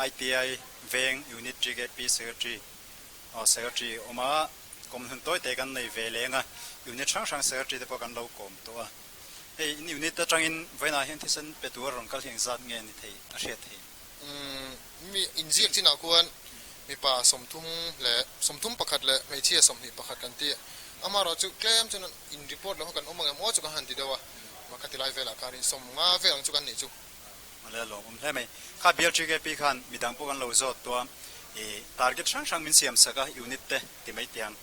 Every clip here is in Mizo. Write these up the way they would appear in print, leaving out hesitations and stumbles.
ITI veng Unit GKP Secretary aw Secretary awm a, kawm hun tawi te kan nei ve leng a, Unit hrang hrang Secretary te pawh kan lo kawm tawh a. Hei in Unit atangin vawiinah hian thisen pe tur a rawn kal hi engzat nge ni thei a hriat thei? Umm mi inziak chinah khuan mipa 30 leh 31 leh hmeichhia 21 kan ti a, amaherawhchu tlem chuan in report lo kha kan awm ang em aw chu kan han ti deuh a, mah khati lai velah khan in 50 vel ang chu kan nih chu. Awle a lawmawm hle mai. Kha BLTKP khan midang pawh kan lo zawt tawh a, ih target hrang hrang min siam sak a unit te ti mai teh ang.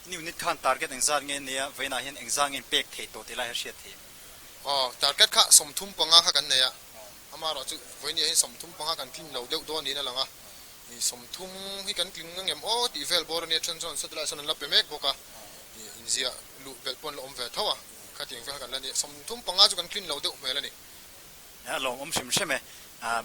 In unit khan target engzat nge nia vawiinah hian engzat nge in pek theih tawh tih lai hi hriat theih. Aw target kha 35 kha kan nei a, Amaherawh chu vawinia hi 35 kan tling lo deuh dawn niin a lang a, ih 30 hi kan tling angem aw tih vel bawr a nia, then chuan satellite sawn an la pe mek bawk a, ih inziah luh belh pawh an la awm ve tho a, khatiang vel kha kan la ni a, 35 chu kan tlin lo deuh hmel a ni. A lawmawm hrim hrim e,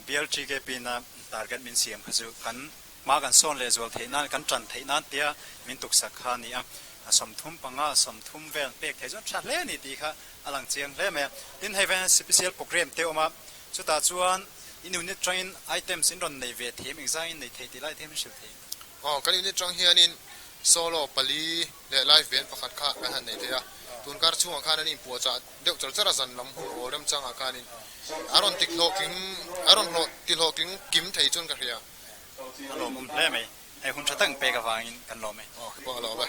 BLTKP na target min siam kha chu kan hma kan sawn leh zual theih nan, kan tan theih nan tia min tuksak kha a ni a, 35, 30 vel pek theih chuan tha hle a ni tih kha A lang chiang hle mai a. Tin, hei veng special program te a awm a, chutah chuan in unit tangin items in rawn nei ve thei em, engzang in nei thei tih lai te hian min hrilh thei. Aw, kan unit tang hianin solo pali leh live band pakhat kha kan han nei thei a. Tun kar chhungah khan an inpuahchah deuh char char a, zan lam hun awl remchangah khanin a rawn ti hlawhtling, a rawn hlawh ti hlawhtling kim thei chuan ka hria. A lawmawm hle mai. Hei hun tha tak pek avangin kan lawm e. Aw, hei pawh a lawm e.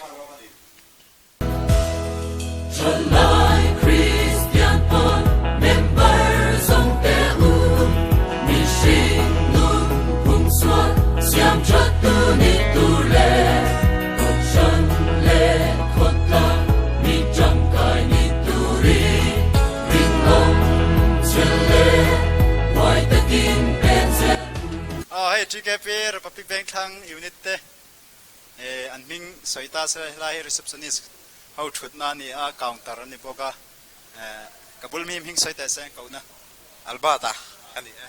Thalai Kristian pawn member zawng te u, mihring nun phung sual siam that tu ni tur leh kohhran leh khawtlang mi tangkai ni turin rinawm chhel leh huai takin pen zel u. Aw hei TKP Republic Vengthlang Unit te An hming sawi ta se helai hi receptionist ho thutna a ni a, counter a ni bawk a, ka bul mi hming sawi teh se an kohna. Albert a a ni e.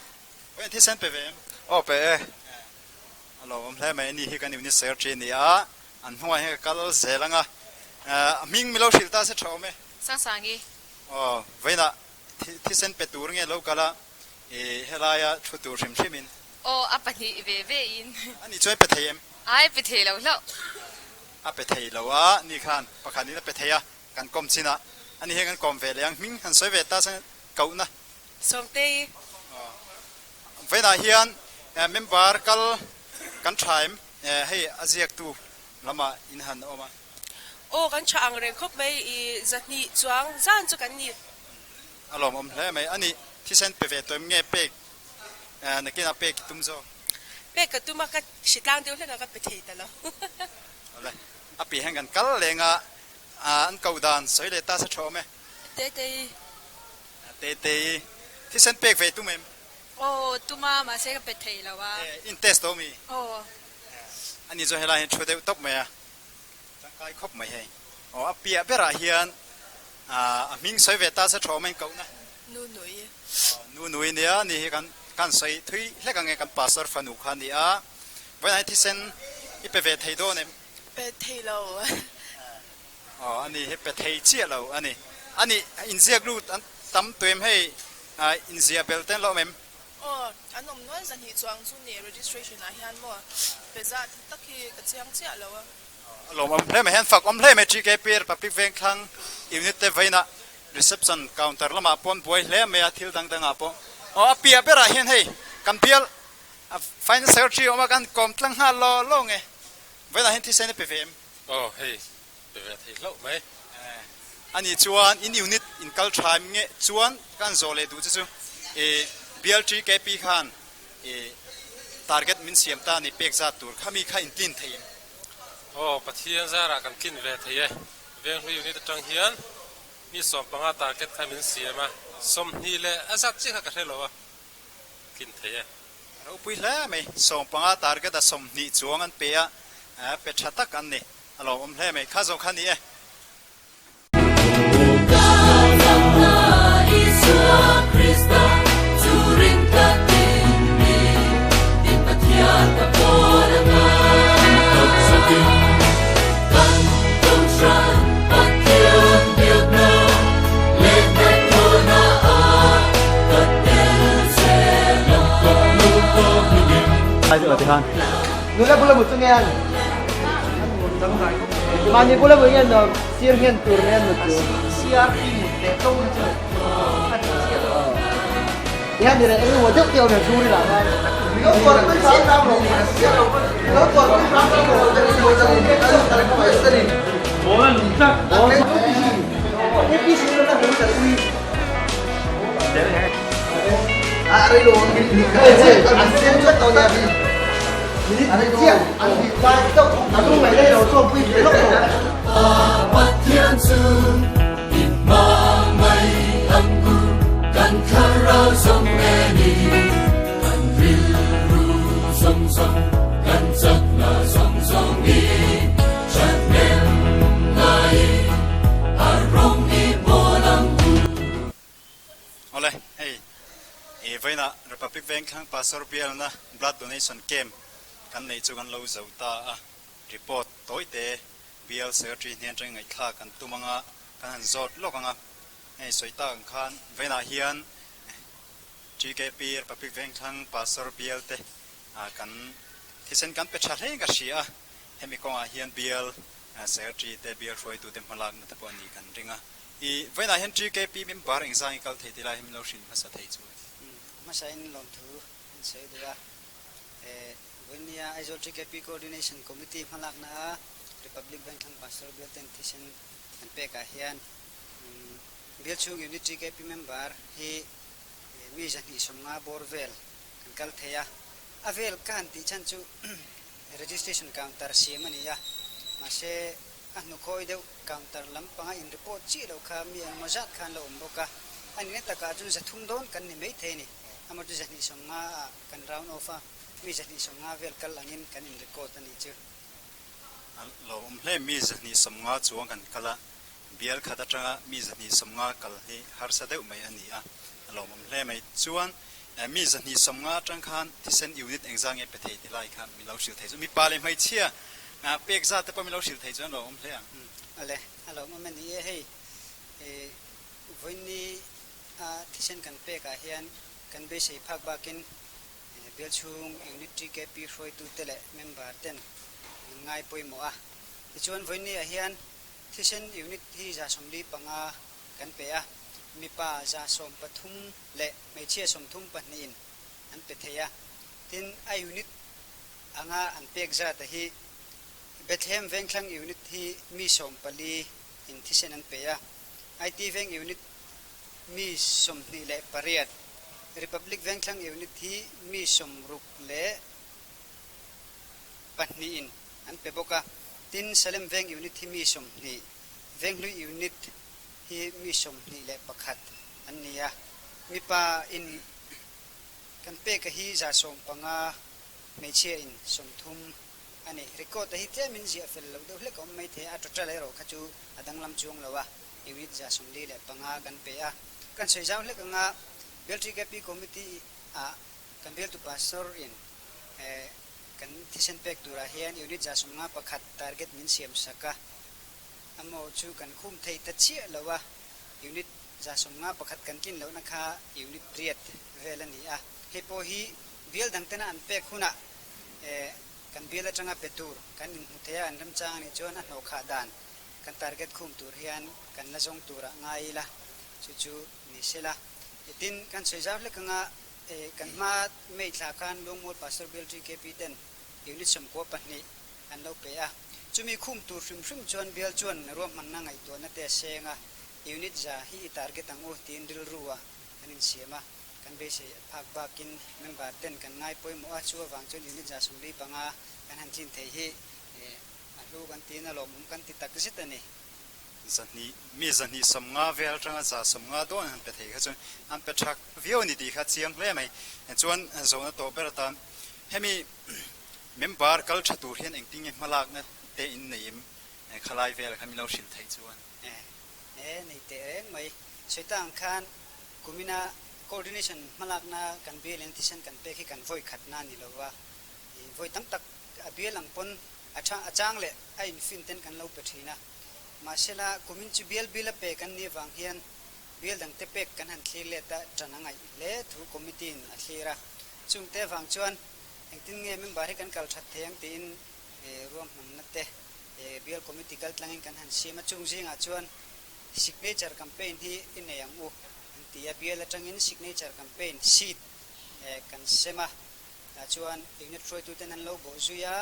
Aw engthil sen pe ve em? Aw pe e. A lawmawm hle mai, ani hi kan unit secretary a ni a, an hnungah hian ka kal zel ang a, a hming milo hrilh ta se tha awm e. Sangsangi. Aw, vawiinah thisen pe tur nge lo kal a, helaia thu tur hrim hrim in. Aw, a pahnih ve ve in. A nih chuan i pe thei em? Ai, pe thei lo hlauh. A pe thei lo a, ni khan pakhat in a pe thei a, kan kawm chin a, ani hian kan kawm ve leh ang, hming han sawi ve ta chuan kohna. Sawmtei. Aw, vawiinah hian member kal kan tha em? Hei a ziaktu lamah in han awm a. Aw, kan tha ang reng khawp mai, i 200 chuang zan chu kan ni. A lawmawm hle mai, ani thisen pe ve tawh em nge pek Nakinah pek i tum zawk. Pek ka tum a, ka hri tlang deuh hlek a, ka pe thei ta lo. Awle, a piah hian kan kal leng a, an koh dan sawi leh ta se tha awm e. Tetei. Tetei, thisen pek ve i tum em? Aw, tum a, mahse ka pe thei lo a. E, in test tawh mi? Aw. Ani chu helai hian thu deuh tawp mai a, tangkai khawp mai hei. Aw, a piah berah hian a hming sawi ve ta se tha awm e, in kohna. Nunui. Nu nui nia ni hi kan kan sawi thui hlek ang e kan pastor fanu kha a ni a, vawiinah hian thisen i pe ve thei dawn em? Pe thei lo. Aw a ni hi pe thei chiah lo a ni. A nih inziak lut an tam tawh em hei inziah belh te an lo awm em? Aw an awm nual 200 chuang chu ni registration ah hian maw pe zat tak hi ka chiang chiah lo a. A lawmawm hle mai hian fak awm hle mai TKP Republic Vengthlang unit te vawiinah reception counter lamah pawh an buai hle mai a thil dang dangah pawh aw a piah berah hian hei kan bial finance secretary a awm a kan kawm tlang nghal law law nge vawiinah hian thisen a pe ve em? Aw hei pe ve thei hlauh mai. Ani chuan in unit in kal tha em nge chuan kan zawh leh duh che chu i bial TKP khan I target min siam ta ni pek zat tur kha mi kha in tlin thei em? Aw, Pathian zarah kan tlin ve thei e. Venghlui unit atang hian mi 15 target kha min siam a, 20 leh a zat chiah kha ka hre lo a, tlin thei e. Ropui hle mai, 15 target a 20 chuang an pe a, pe tha tak an ni, a lawmawm hle mai, kha zawng kha ni e. tikhan. Nula bula mut chu nge an? Mahni bula mut nge nuam, sir nghen tur nge an mut chu? CRP mut leh tawng kha chu a dik chiah lo. Tihian ni reh eng emaw deuh te awm hian chhungril ah khan. Pathian chu i hma mai ang u, kan thlarau zawng nen i kan rilru zawng zawng, kan chakna zawng zawng i thathnem ngaiin a rawng i bawl ang u. Awle, hei i vawiinah Republic Vengthlang Pastor bialna Blood Donation Camp kan neih chu kan lo zo ta a, report tawite bial Secretary hnen atangin ngaihthlak kan tum anga kan han zawt lawk anga, hei sawi tak ang khan vawiinah hian TKP Republic Vengthlang Pastor bial te kan thisen kan pe tha hle ka hria a, hemi kawngah hian bial Secretary te bial hruaitute hmalakna te pawh a nih kan ring a. I vawiinah hian TKP member engzang i kal thei ti lai hi min lo hrilh hmasa thei chu. Hmasa in lawmthu an sawi duh a. Vawinia Aizawl TKP Coordination Committee hmalakna a Republic Bank thlang Pastor bial ten thisen an pek ah hian bial chhung unit TKP member hi mi 250 bawr vel kan kal thei a. A vel ka han tih chhan chu registration counter siam a ni a, mahse A hnukhawi deuh counter lampanga in report chiah loh kha mi engemaw zat khan la awm bawk a, a nihna takah chuan 300 dawn kan ni maithei a ni. Amah chu 250 ah kan round off a, mi 250 vel kal angin kan in record a nih chu. A lo awm hle, mi 250 chuang kan kal a, bial khat atanga mi 250 kal hi harsa deuh mai a ni a, a lawmawm hle mai. Chuan mi 250 atang khan thisen unit engzah nge pe thei ti lai kha mi lo hrilh thei chu mipa leh hmeichhia Pek zat te pawh min lo hrilh thei chuan lo awm hle ang. Awle, a lo awm a ni e hei vawiinni a thisen kan pek ah hian kan beisei phak bakin bial chhung unit TKP hruaitu te leh member ten an ngai pawimawh a. Tichuan vawiinni ah hian thisen unit hi 45 kan pe a, mipa 13 leh hmeichhia 32 in an pe thei a, tin a unit anga an pek zat a hi Bethlehem Vengthlang Unit hi mi 14 in thisen an pe a, IT Veng Unit mi 28, Republic Vengthlang Unit hi mi 64 in an pe bawk a, tin Salem Veng Unit hi mi 20, Venghlui Unit hi mi 21 an ni a, mipa in kan pek a hi 150 Hmeichhia in 30 a ni. Record a hi tlem in ziah fel loh deuh hlek a awm mai thei a, a total erawh kha chu a danglam chuang lo a, unit 45 kan pe a. Kan sawi zau hlek anga Bial TKP Committee ah kan bialtu pastor in kan thisen pek turah hian unit 51 target min siam sak a, amaw chu kan khum thei ta chiah lo a, unit 51 kan tlin lohna kha unit riat vel a ni a, hei pawh hi Bial dangtena an pek hunah kan bial atanga pe tur kan inhmu thei a, an remchang anih chuan a hnawhkhah dan kan target khum tur hian kan la zawng turah ngai ila, chu chu ni sela. Tin, kan sawi zau hlek anga kan hma May thla khan Luangmual Pastor Bial TKP ten unit 92 an lo pe a, chumi khum tur hrim hrim chuan bial chuan ruahmanna ngaihtuahna te a seng a, unit 100 hi i target ang u tiin rilru a an insiam a. Kan beisei phak bakin member ten kan ngai pawimawh a, chu avang chuan unit 75 kan han tlin thei hi a hlu kan tiin a lawmawm kan ti tak zet a ni. 200, mi 250 vel atanga 150 dawn an han pe thei kha chuan an pe thak viau a ni tih kha chiang hle mai. Chuan zawhna tawh ber atan hemi member kal tha tur hian engtin nge hmalakna te in nei em khalai vel kha min lo hrilh theih chuan. E, nei teh reng mai. Sawi ta ang khan Kumina coordination hmalakna kan bial in thisen kan pek hi kan vawi khatna a ni lo va, i vawi tam tak a bial ang pawn a tha a chang leh a infin ten kan lo pe thin a. Mahsela kumin chu bial bil a pe kan nih avang hian bial dangte pek kan han thlir let a, tan a ngaih hle thu committee in a thlir a. Chungte avang chuan. Engtin nge member hi kan kal that thei ang tiin ruahmanna te bial committee kal tlangin kan han siam a, chung zingah chuan signature campaign hi i nei ang u an ti a, bial atangin signature campaign sheet kan sem a, tah chuan unit hruaituten an lo bawh zui a,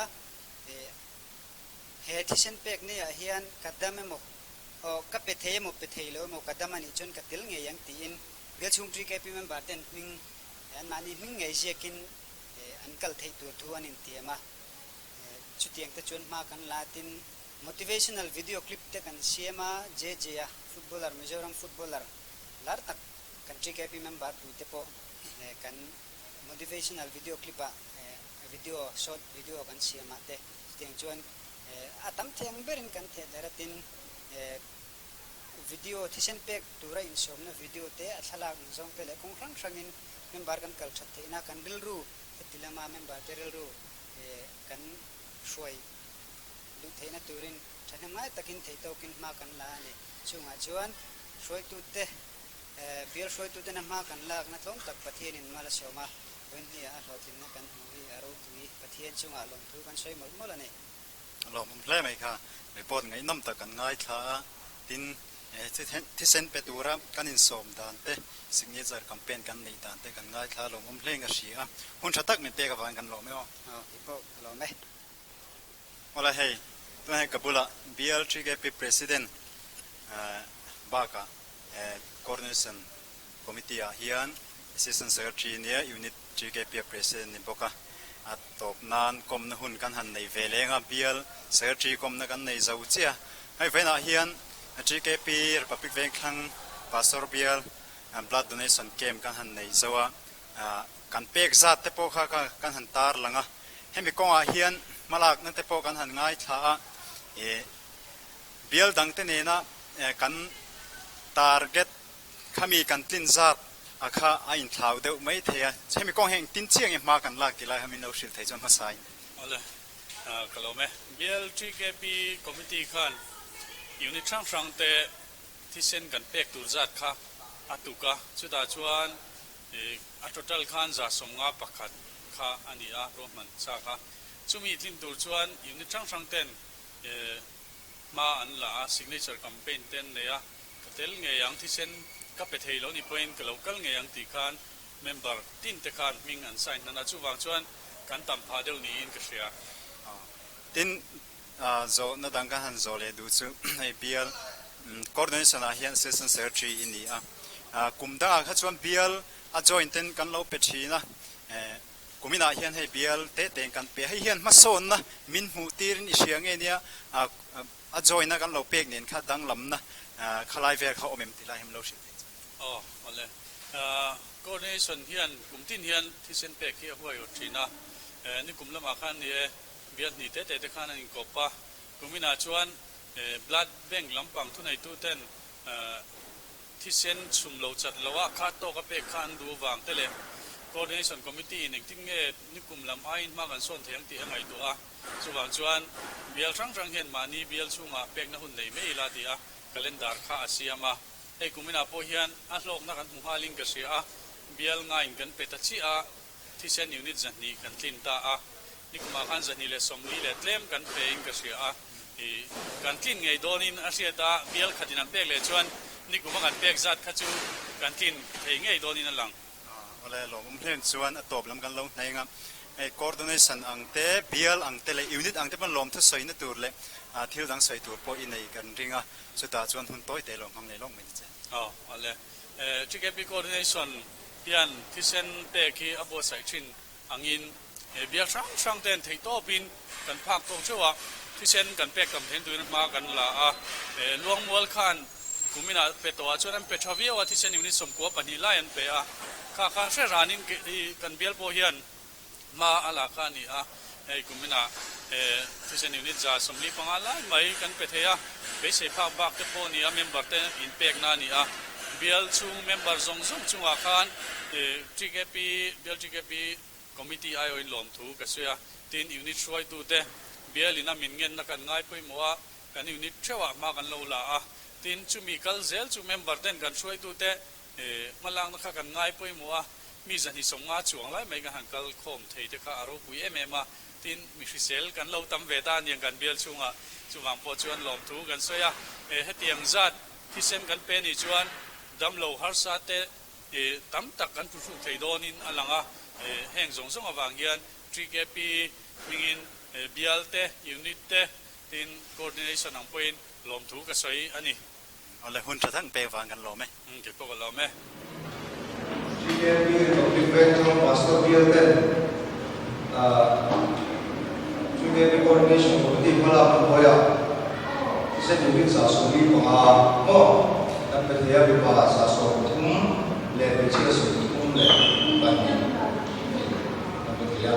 he thisen pek neiah hian ka dam emaw aw ka pe thei emaw pe thei lo emaw ka dam a nih chuan ka tel ngei ang tiin bial chhung TKP member ten hming Anmahni hming ngei ziakin an kal theih tur thu an intiam a, chutiang te chuan hma kan la tin motivational video clip te kan siam a, JJ a footballer Mizoram footballer lar tak kan TKP member pui te pawh kan motivational video clip ah video short video kan siam ah te chutiang chuan a tam thei ang berin kan theh der a tin Video thisen pek tura insawmna video te, a thlalak ang zawng te leh kawng hrang hrangin member kan kal that theihna kan rilru heti lama member te rilru kan hruai luh theihna turin thahnem ngai takin theih tawkin hma kan la a ni. Chungah chuan hruaitute bial hruaitutena hma kan lakna tlawm tak Pathianin mal a sawm a, vawiinhniah a hlawhtlinna kan hmuh hi a ropui Pathian chungah lawmthu kan sawi mawlh mawlh a ni. A lawmawm hle mai kha. Report ngaihnawm tak kan ngaithla a, tin thisen pe tura kan insawm dan te, signature campaign kan neih dan te kan ngaithla a lawmawm hle in ka hria a, hun tha tak min pek avangin kan lawm e aw. Aw tih pawh ka lawm e. Awle hei, tunah hian ka bulah BLTKP President bakah Coordination Committee ah hian Assistant Secretary nia Unit TKP a President ni bawk a, a tawp nan kawmna hun kan han nei ve leng a, bial Secretary kawmna kan nei zo chiah a. Hei vawiinah hian TKP Republic Vengthlang Pastor bial Blood Donation Camp kan han nei zo a, kan pek zat te pawh kha kan han tar lang a, hemi kawngah hian hmalakna te pawh kan han ngaithla a, bial dangte nena kan target Khami kan tlin zat a kha a inthlau deuh mai thei a, hemi kawng hi engtin chiang nge hma kan lak ti lai kha min lo hrilh thei chuan hmasa in. Awle, ka lawm e. Bial TKP Committee khan unit hrang hrang te thisen kan pek tur zat kha a tuk a, chutah chuan a total khan 151 kha a ni a, ruahman sa kha. Chumi tlin tur chuan unit hrang hrang ten hma an la a, signature campaign te an nei a, Ka tel ngei ang, thisen ka pe thei lo ni pawhin ka lo kal ngei ang tih khan member tin te khan hming an sign hnan a, chuvang chuan kan tam phah deuh niin ka hria. Tin, zawhna dang kan han zawh leh duh chu hei bial coordination ah hian assistant secretary i ni a, kum dangah kha chuan bial a join ten kan lo pe thin a, kuminah hian hei bial te tein kan pe a, hei hian hmasawnna min hmuh tirin i hria nge nia, A join a kan lo pek nen kha danglamna khalai vel kha awm em tih lai hi min lo hrilh thei chuan. Aw awle. Coordination hian kum tin hian thisen pek hi a huai awt thin a, nikum lamah khan ni e, bial hnih te te te khan an inkawp a, kuminah chuan blood bank lampang thuneitu ten Thisen chhum lo chat lo a khat tawk a pek kha an duh vang te leh Coordination Committee in engtin nge nikum lam aiin hma kan sawn thei ang tih a ngaihtuah a, chuvang chuan bial hrang hrang hian mahni bial chhungah pekna hun nei mai ila tih a calendar kha a siam a. Hei kuminah pawh hian a hlawkna kan hmu nghalin ka hria a, bial ngaiin kan pe ta chiah a, thisen unit 200 kan tlin ta a, nikumah khan 240 leh tlem kan pe in ka hria a, ih kan tlin ngei dawnin a hriat a, bial khatin an pek leh chuan nikuma kan pek zat kha chu kan tlin thei ngei dawnin a lang. Awle lawmawm hlen chuan a tawp lam kan lo hneng a, hei coordination ang te, bial ang te leh unit ang te pawn lawmthu sawina tur leh thil dang sawi tur pawh i nei kan ring a, chutah chuan hun tawi te lo hmang leh lawk mai ni che. Aw awle TKP coordination hian thisen pek hi a buatsaih thin angin he bial hrang hrang ten theih tawpin kan phak tawk theuh a, thisen kan pek tam theih turin hma kan la a. Luangmual khan kuminah pe tawhah chuan an pe tha viau a, thisen unit 92 lai an pe a, kha kha hre ranin kan bial pawh hian hma a la kha a ni a, hei kuminah thisen unit 145 lai mai kan pe thei a, beisei phak bak te pawh a ni a, member te inpekna a ni a, bial chhung member zawng zawng chungah khan TKP, bial TKP committee aiawhin lawmthu ka sawi a, tin unit hruaitute bial ina min ngenna kan ngai pawimawh a, kan unit theuhah hma kan lo la a, tin chumi kal zel chu member ten kan hruaitute hmalakna kha kan ngai pawimawh a. Mi 250 chuang lai mai kan han kal khawm thei te kha a ropui em em a, tin mi hrisel kan lo tam ve ta a niang kan bial chhungah chuvang pawh chuan lawmthu kan sawi a, hetiang zat thisen kan pe nih chuan damlo harsa te tam tak kan phuhruk thei dawnin a lang a, heng zawng zawng avang hian TKP hmingin bial te, unit te tin coordination ang pawhin lawmthu ka sawi a ni. Awle hun tha thang pek vang kan lawm e. Umm kei pawh ka lawm e. GKP Republic Vengthlang Pastor Bial ten GKP Coordination Committee hmalak na hnuaiah thisen unit 145 maw kan pe thei a, mipa 130 leh hmeichhia 32 ni kan pe thei a,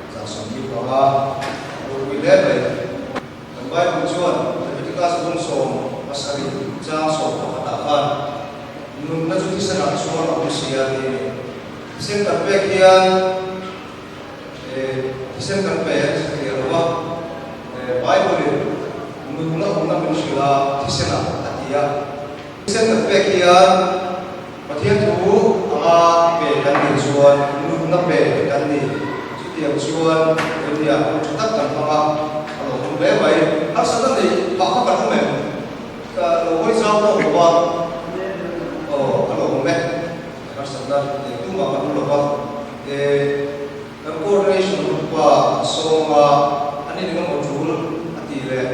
145 ropui hle mai. Kan Bible chuan Leviticus bung 70 chang 11 ah khan, Nunna chu thisen ah chuan a awm si a ti a ni. Thisen kan pek hian thisen kan pe a ni satliah lo va, Bible in nunna awmna min hrilh a thisen ah a ti a. Thisen kan pek hian Pathian thu anga pe kan nih chuan nunna pe kan ni. Chutiang chuan India hun tha tak kan hmang a, a lo hmang hle mai. Harsatna neih phah kha kan awm em? Ka lo hawi zau tawk lo va, aw a lo awm e. Harsatna nei tumah kan awm lo va. E, kan coordination group-a an sawm a, an in engemaw tul a tih leh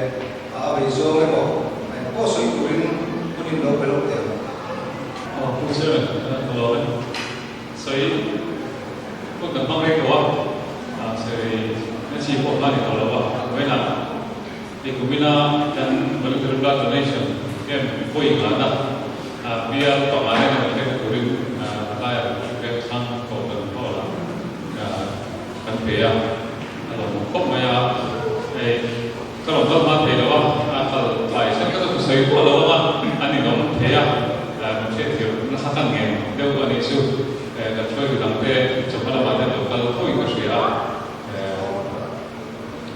a bei zawng emaw a engpawh sawi turin hun in lo pe lo teh ang. Aw, Pu Chairman, ka lawm e. Sawi pawh kan hmang rei tawh a, sawi na chi pawh hma ni tawh lo a, vawiinah hei kumina kan Voluntary Blood Donation camp vawi nghahna bial panga leh kan pek turin tlaiah veng thlang tawh kan hall ah kan pe a, a lawmawm khawp mai a, hei ka rawn kal hma thei lo a, a kal tlai hret kha chu ka sawi pawh lo ang a, a ninawm thei a, min hriatthiam nasa kha ngen deuh a nih chu, kan hruaitu dangte chawhma lamah te an lo kal tho in ka hria a,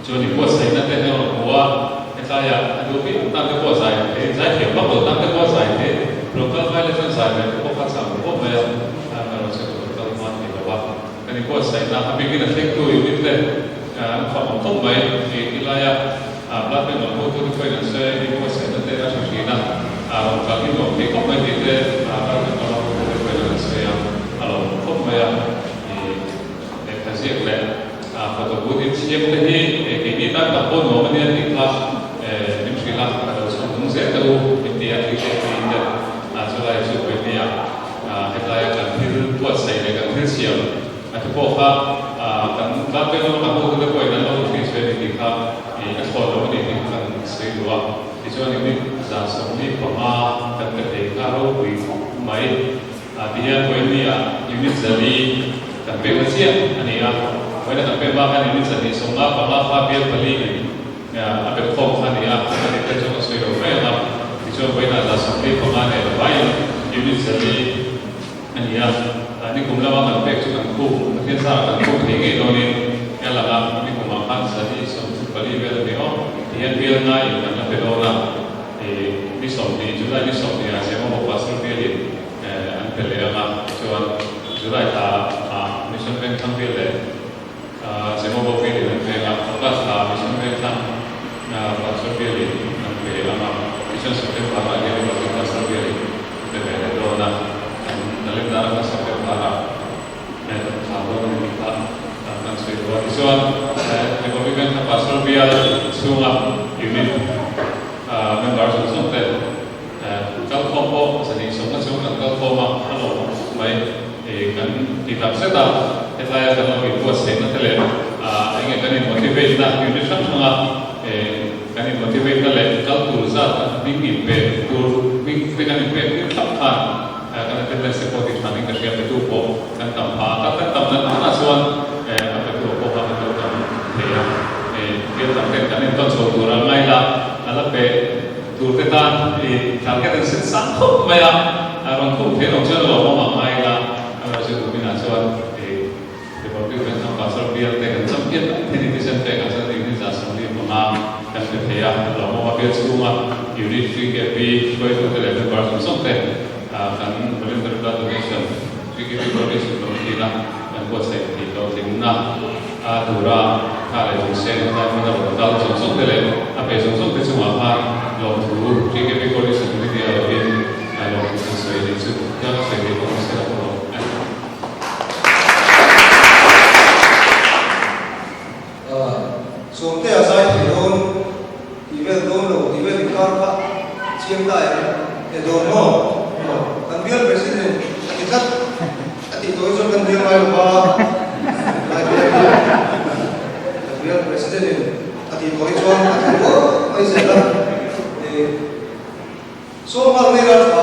chuan i buatsaihna te an rawn hmu a, hetlaiah a duh viau tan te pawh a zai thei, zai thiam vak lo tan te pawh a zai thei, rawn kal hmai leh chuan zai ve te pawh kha chang khawp mai a, erawh chu ka rawn kal hma thei lo a. Kan inbuatsaihna a bikin a thlengtu unit te an fak awm khawp mai tih ti laia blood bank lam hotu te pawhin an sawi a, inbuatsaihna te a hre thin a, rawn kal hi nuam thei khawp mai tih te blood bank lama hotu te pawhin an sawi a, a lo awm khawp mai a. Lehkha ziak leh photo booth insiam te hi keini tan tak pawh nuam a nia tih kha min hrilh a, ka lo chhawm nung zel teh u min ti a, tih te tiin te chulai chu pawimawh Helaia kan thil buatsaih leh kan thil siam a te pawh kha kan tlan vek lama kan hotute pawhin an lo inhriat ve a ni tih kha a thlawn lo a ni tih kha kan sawi duh a. Tichuan unit 75 kan pe thei kha ropui khawp mai. Tihian vawiinniah unit 400 kan pek na chiah a ni a. Vawiina kan pek bak hian unit 155 kha bial pali in a bet khawm kha a ni a, a dik te chuan ka sawi lo mai ang a, tichuan vawiinah 75 nen vaiin unit 400 a ni a, nikum lama kan pek chu kan khum, Pathian zarah kan khum thei ngei dawnin a lang a, nikumah khan 134 vel a ni aw, tihian bial ngaiin kan la pe dawn a, ni 20, July ni 20 ah Zemawmawk Pastor bialin an pe leh ang a, tichuan July thla ah Mission Vengthlang bial leh Zemawmawk bialin an veng a, August thla Mission Vengthlang Pastor bialin an pe ang a, tichuan September ah hian Republic Pastor bialin an pe ve leh dawn a, an calendar kha September ah kan thla dawn a ni tih kha kan sawi duh a. Tichuan Republic Vengthlang Pastor bial chhunga unit member zawng zawng te kal khawm pawh 220 chung kan kal khawm a, a lawmawm khawp mai. Kan ti tak zet a, helaia kan lo inbuatsaihna te leh eng nge kan in motivate na unit hrang hranga kan in motivate na leh kal tur zat hming in pe tur hming te kan in pek tir thlap khan kan attendance te pawh ti than in ka hria petu pawh kan tam pha a, kan tam na tunah chuan a petu pawh kha kan lo tam thei a, thil tam ten kan intawn chho tur a ngai la a la pe. Turte tan i target an set sang khawp mai a, rawn khum thei lo chuan a lawmawm ang ngai ila, amaherawhchu tuminah chuan i Republic Vengthlang Pastor bial te kan champion mai thei ni tisen pekah chuan unit 75 kan pe thei a, a lawmawm a bial chhunga unit 3 KP hruaitute leh member zawng zawng te kan voluntary blood donation. GKP Coordination Committee-na kan buatsaih tih hlawhtlinna a tura tha leh chung sen hetlai hmuna rawn kal zawng zawng te leh a pe zawng zawng te chungah khan lawmthu GKP Coordination Committee a lovin lawmthu kan sawi a nih chu. Tiang a sawi theih pawh hmasa lo pawh a ni. Sawmte a zai thei dawn tih vel dawn lo tih vel inkar kha chiang ta em? E dawn maw? Aw, kan bial President a ti tlat a tih tawh hi chuan kan bial ngai lo va, lai bial hi kan bial President in a tih tawh hi chuan a ti rual mai zel a. E, Sawm nghal mai ral tha.